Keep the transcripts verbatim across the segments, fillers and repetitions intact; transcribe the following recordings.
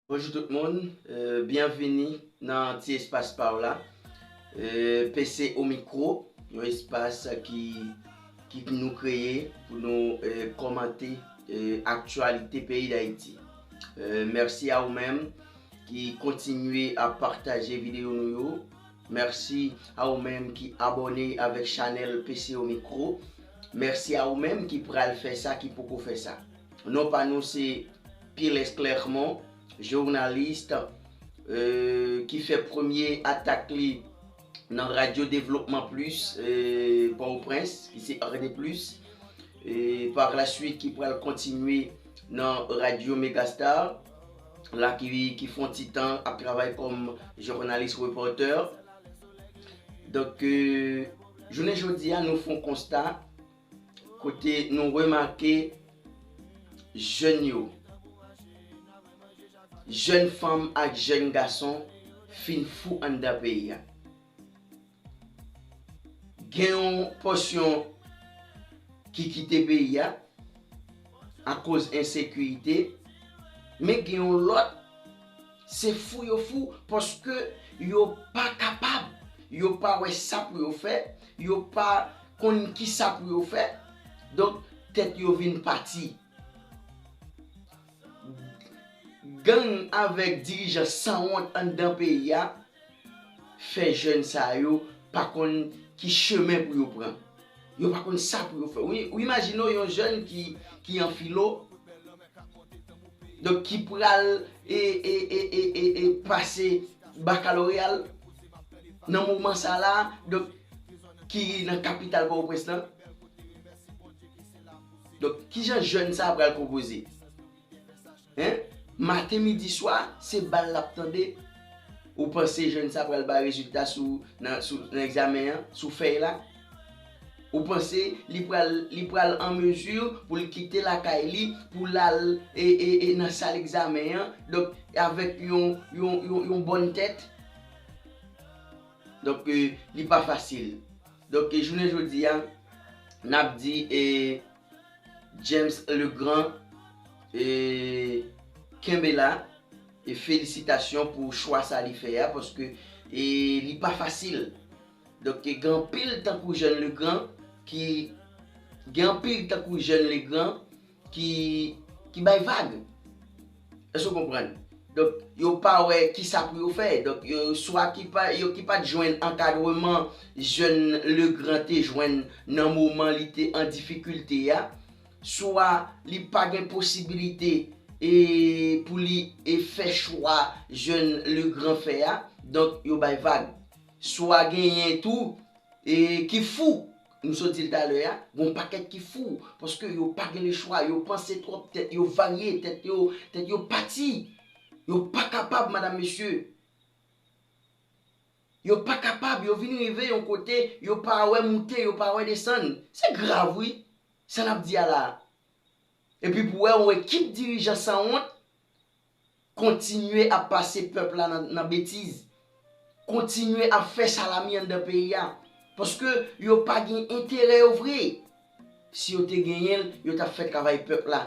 Bonjou tout moun, euh, byenvini nan ti espas pa w la. Euh, P C au micro, yon espas ki, ki nou kreye pou nou, euh, kòmante, euh, aktyalite peyi Dayiti. Euh, mèsi a ou menm ki kontinye ap pataje videyo nou yo. Mèsi a ou menm ki abòne avèk chanèl P C au micro. Mèsi a ou menm ki pral fè sa, ki poko fè sa. Non pa nou se Piles Clermont, jounalis, euh, ki fè premye atak li nan Radyo Devlopman Plis, euh, Pòtoprens, ki se R D Plis. E par la suite, ki pral kontinye nan Radyo Megastar, la ki, ki fè yon ti tan ap travay kòm jounalis repòtè. Donk, euh, jounen jodi a, nou fè yon konsta kote nou remake jèn yo, jèn fanm ak jèn gason fin fou anndan peyi a. Gen yon pòsyon ki kite peyi a akoz ensekirite, men gen yon lòt, se fou yo fou paske yo pa kapab, yo pa wè sa pou yo fè, yo pa konn ki sa pou yo fè, donk tèt yo vin pati. Gang avèk dirijan sanwont anndan peyi a fè jèn sa yo pa konn ki chemen pou yo pran. Yo pa konn sa pou yo fè. Ou, ou imajine w yon jèn ki, ki an filo, donk ki pral e, e, e, e, e, e pase bakaloreya l nan moman sa la, donk ki nan kapital Pòtoprens lan. Donk, kijan jèn sa a pral konpoze? Hein? Maten, midi, swa, se bal l ap tande. Ou panse jèn sa pral bay rezilta sou, nan, sou, nan egzamen an, sou fèy la? Ou panse li pral, li pral an mezi pou l kite lakay li, pou l al e, e, e nan sal egzamen an, donk, avèk yon, yon, yon, yon bòn tèt? Donk, eh, li pa fasil. Donk, eh, jounen jodi a, n ap di, eh, James Legrand, eh, kenbe la, e felisitasyon pou chwa sa li fè a, paske, eh, li pa fasil. Donk, eh, gen anpil tankou Jèn Legrand ki, gen anpil tankou Jèn Legrand ki, ki bay vag. Èske w konprann? Donk, yo pa wè kisa pou yo fè. Donk, yo, swa ki pa, yo ki pa t jwenn ankadreman jèn Legrand te jwenn nan moman li te an difikilte a, swa li pa gen posibilite e pou li e fè chwa jèn Legrand fè a, donk yo bay vag. Swa genyen tou e ki fou. M sot di l talè a, gon pakèt ki fou, paske yo pa gen lechwa, yo panse twòp, tèt yo varye, tèt yo, tèt yo pati. Yo pa kapab, madam, mesye. Yo pa kapab, yo vin rive yon kote, yo pa wè moute, yo pa wè desann. Se grav, wi, sa n ap di a la a. Epi pou wè yon ekip dirijan sanwont kontinye ap pase pèp la nan, nan betiz, kontinye ap fè salami anndan peyi a, paske yo pa gen enterè yo vre. Si yo te genyen l, yo t ap fè travay pèp la.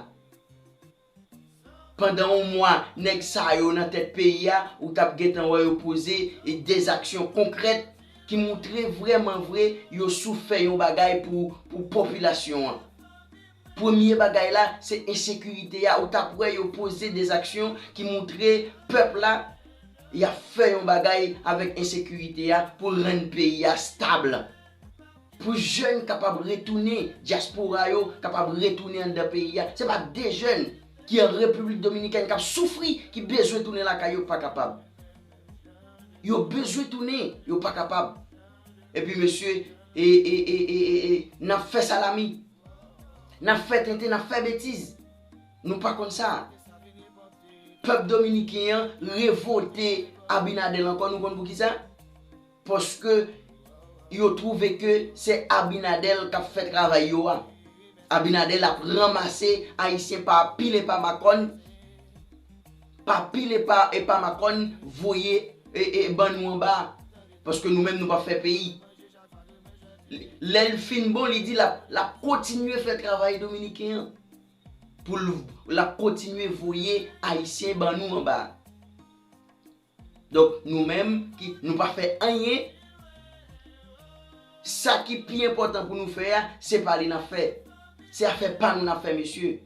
Pandan yon mwa, nèg sa yo nan tèt peyi a, ou t ap gentan wè yo poze e dèzaksyon konkrèt ki moutre vrèman vre yo sou fè yon bagay pou, pou popilasyon an. Premye bagay la, se ensekirite a. Ou t ap wè yo poze dèzaksyon ki moutre pèp la, y ap fè yon bagay avèk ensekirite a pou rann peyi a stab. Pou jèn kapab retounen, dyaspora yo kapab retounen anndan peyi a. Se pa de jèn ki an Repiblik Dominikèn k ap soufri, ki bezwen tounen lakay yo, pa kapab. Yo bezwen tounen, yo pa kapab. Epi mesye, e, e, e, e, e, e, n ap fè salami. N ap fè tenten, n ap fè betiz. Nou pa konn sa. Pèp dominiken an revote Abinader ankò, nou konn poukisa? Paske yo twouve ke se Abinader k ap fè travay yo a. Abinader ap ranmase Ayisyen pa pil e pa makòn, pa pil e pa, e pa makòn, voye e, e ban nou anba. Paske nou menm nou p ap fè peyi. Lè l fin bon, li di l ap, l ap kontinye fè travay dominiken an. Pou l, l ap kontinye voye Ayisyen ban nou anba. Donk, nou menm, ki, nou pa fè anyen. Sa ki pi enpòtan pou nou fè a, se pa li n ap fè. Se afè pa nou n ap fè, mesye.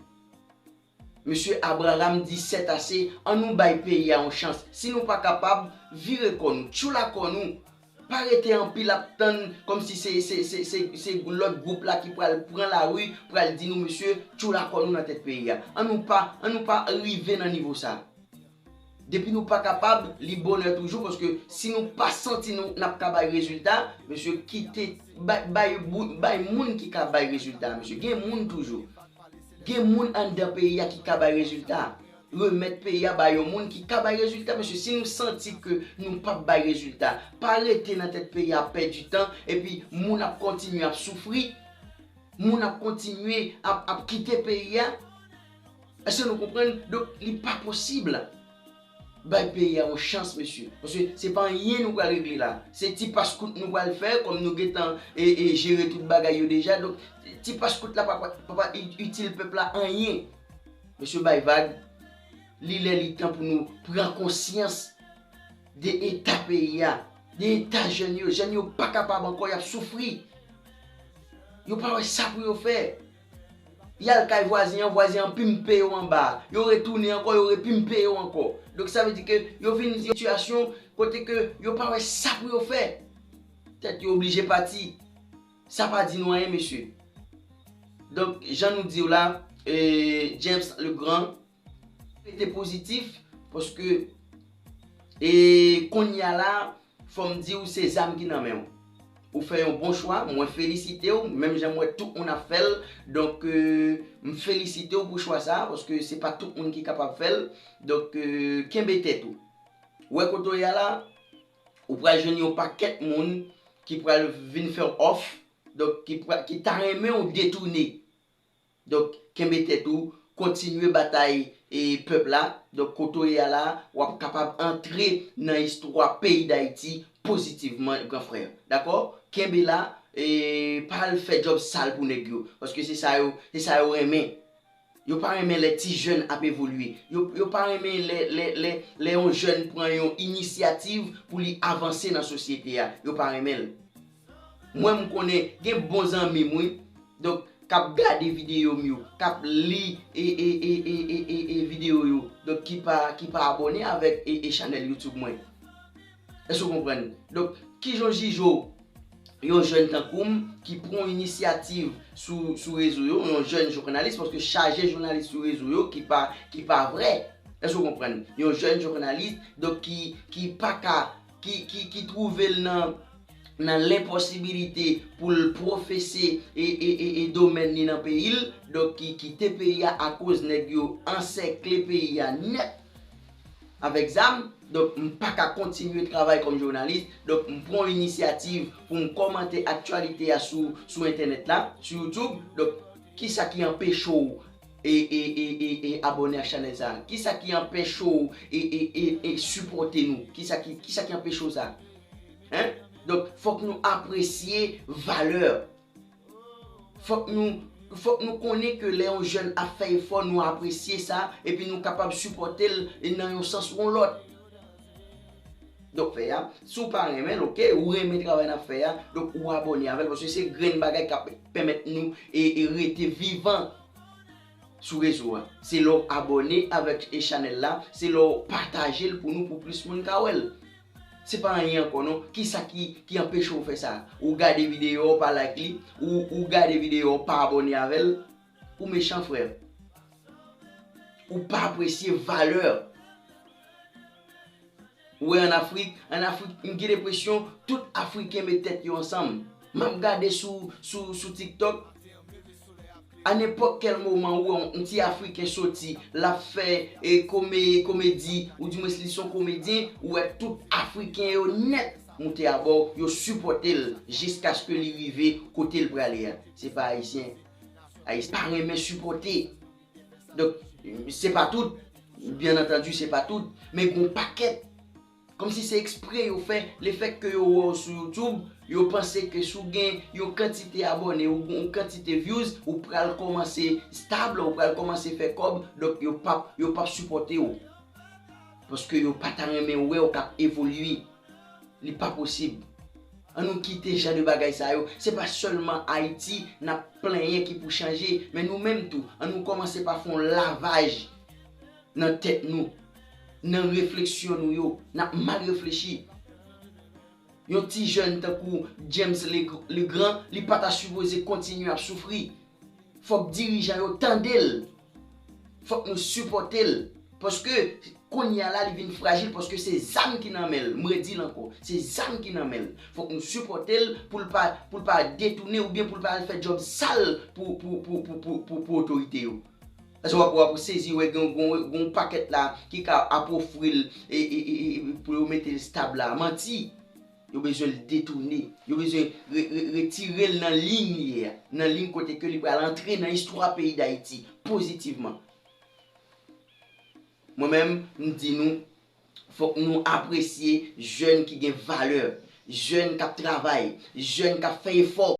Mesye Abraham di sètase, ann nou bay peyi a yon chans. Si nou pa kapab, vire kò nou, tchoula kò nou. Pa rete anpil ap tann kòmsi se, se, se, se, se lòt gwoup la ki pral pran lari, pral di nou, mesye, tchoula kò nou nan tèt peyi a. Ann nou pa, ann nou pa rive nan nivo sa. Depi nou pa kapab, li bonè toujou, paske si nou pa santi nou, n ap ka bay rezilta, mesye, kite, bay, bay, bay moun ki ka bay rezilta, mesye. Gen moun toujou. Gen moun anndan peyi a ki ka bay rezilta. Remèt peyi a ba yon moun ki ka bay rezilta, mesye. Si nou santi ke nou p ap bay rezilta, pa rete nan tèt peyi a ap pèdi tan, epi moun ap kontinye ap soufri, moun ap kontinye ap, ap kite peyi a. Èske nou konprann? Donk, li pa posib. Bay peyi a yon chans, mesye. Paske se pa anyen nou pral regle la. Se ti pas kout nou pral fè, kòm nou gentan e, e jere tout bagay yo deja. Donk, ti pas kout la pa, pa, pa, pa itil pèp la anyen. Mesye, bay vag. Li lè, li tan pou nou pran konsyans de eta peyi a, de eta jèn yo. Jèn yo pa kapab ankò, y ap soufri. Yo pa wè sa pou yo fè. Y al kay vwazen an, vwazen an pimpe yo anba. Yo retounen ankò, yo repimpe yo ankò. Donk, sa vle di ke yo vin nan sitiyasyon kote ke yo pa wè sa pou yo fè. Tèt yo oblije pati. Sa pa di nou anyen, mesye. Donk, jan nou di w la, e, James Legrand, rete pozitif, paske, e, kounye a la, fò m di w, se zam ki nan men w. Ou fè yon bon chwa, mwen felisite w, menm jan m wè tout moun ap fè l. Donk, e, m felisite w pou chwa sa a, paske se pa tout moun ki kapab fè l. Donk, e, kenbe tèt ou. Wè kote w ye a la, ou pral jwenn yon pakèt moun ki pral vin fè w òf, donk ki pra-, ki ta renmen w detounen. Donk, kenbe tèt ou, kontinye batay e pèp la. Donk, kote w ye a la, w ap kapab antre nan istwa peyi Dayiti pozitivman, gran frè. Dakò? Kenbe la, e pa al fè djòb sal pou nèg yo. Paske se sa yo, se sa yo renmen. Yo pa renmen lè ti jèn ap evolye. Yo, yo pa renmen lè, lè, lè, lè yon jèn pran yon inisyativ pou li avanse nan sosyete a. Yo pa renmen l. Mwen, m konnen gen bon zanmi m, wi. Donk, k ap gade videyo m yo, k ap li e, e, e, e, e, e, e videyo yo. Donk, ki pa, ki pa abòne avèk e, e chanèl YouTube mwen. Èske w konprann? Donk, kijan w jije w, yon jèn tankou m ki pran inisyativ sou, sou rezo yo, yon jèn jounalis, paske chaje jounalis sou rezo yo ki pa, ki pa vrè. Èske w konprann? Yon jèn jounalis, donk, ki, ki pa ka, ki, ki, ki twouve l nan, nan lenposibilite pou l pwofese e, e, e, e domèn li nan peyi l, donk, ki kite peyi a akoz nèg yo ansèkle peyi a nèt avèk zam. Donk, m pa ka kontinye travay kòm jounalis. Donk, m pran inisyativ pou m kòmante aktyalite a sou, sou entènèt la, sou YouTube. Donk, kisa ki anpeche w e, e, e, e, e abòne ak chanèl sa a? Kisa ki anpeche w e, e, e, e sipòte nou? Kisa ki, kisa ki anpeche w sa? Hein? Donk, fòk nou apresye valè. Fòk nou, fòk nou konnen ke lè yon jèn ap fè efò, nou apresye sa, epi nou kapab sipòte l nan yon sans ou yon lòt. Donk, fè a, si w pa renmen l, oke, ou renmen travay n ap fè a, donk, ou abòne avè l, paske se grenn bagay k ap pèmèt nou e, e rete vivan sou rezo a. Se lè w abòne avèk e chanèl la, se lè w pataje l pou nou, pou plis moun ka wè l. Se pa anyen ankò non. Kisa ki, ki anpeche w fè sa? Ou gade videyo a, ou pa like li, ou, ou gade videyo a, ou pa abòne avè l, ou mechan, frè. Ou pa apresye valè. Ou wè, ann Afrik, ann Afrik, m gen lenpresyon tout Afriken met tèt yo ansanm. M ap gade sou, sou, sou TikTok, a nenpòt kèl moman ou wè yon ti Afriken soti, l ap fè e kome-, komedi, oudimwens li se yon komedyen, ou wè tout Afriken yo nèt moute abò, yo sipòte l jiskaske li rive kote l prale a. Se pa Ayisyen. Ayisyen pa renmen sipòte. Donk, se pa tout. Byen antandi, se pa tout. Men gon pakèt. Kòmsi se ekspre yo fè, lefètke yo wè w sou YouTube, yo panse ke si w gen yon kantite abòne, ou gen yon kantite views, ou pral kòmanse stab, ou pral kòmanse fè kòb, donk yo p ap, yo p ap sipòte w. Paske yo pa ta renmen wè w k ap evolye. Li pa posib. An nou kite jan de bagay sa yo. Se pa sèlman Ayiti n ap plenyen ki pou chanje, men nou menm tou, an nou kòmanse pa fè yon lavaj nan tèt nou, nan refleksyon nou yo. N ap mal reflechi. Yon ti jèn tankou James Leg-, Legrand, li pa ta sipoze kontinye ap soufri. Fòk dirijan yo tande l. Fòk nou sipòte l. Paske kounye a la, li vin frajil paske se zam ki nan men l. M redi l ankò. Se zam ki nan men l. Fòk nou sipòte l pou l pa, pou l pa detounen oubyen pou l pa al fè djòb sal pou, pou, pou, pou, pou, pou, pou otorite yo. Paske w ap, w ap sezi wè gen, gen, gen yon pakèt la ki ka ap ofri l e, e, e, e, pou yo mete l stab la. Manti. Yo bezwen l detounen. Yo bezwen re-, re-, retire l nan liy li ye a. Nan liy kote ke li pral antre nan istwa peyi Dayiti pozitivman. Mwen menm, m di nou, fòk nou apresye jèn ki gen valè, jèn k ap travay, jèn k ap fè efò.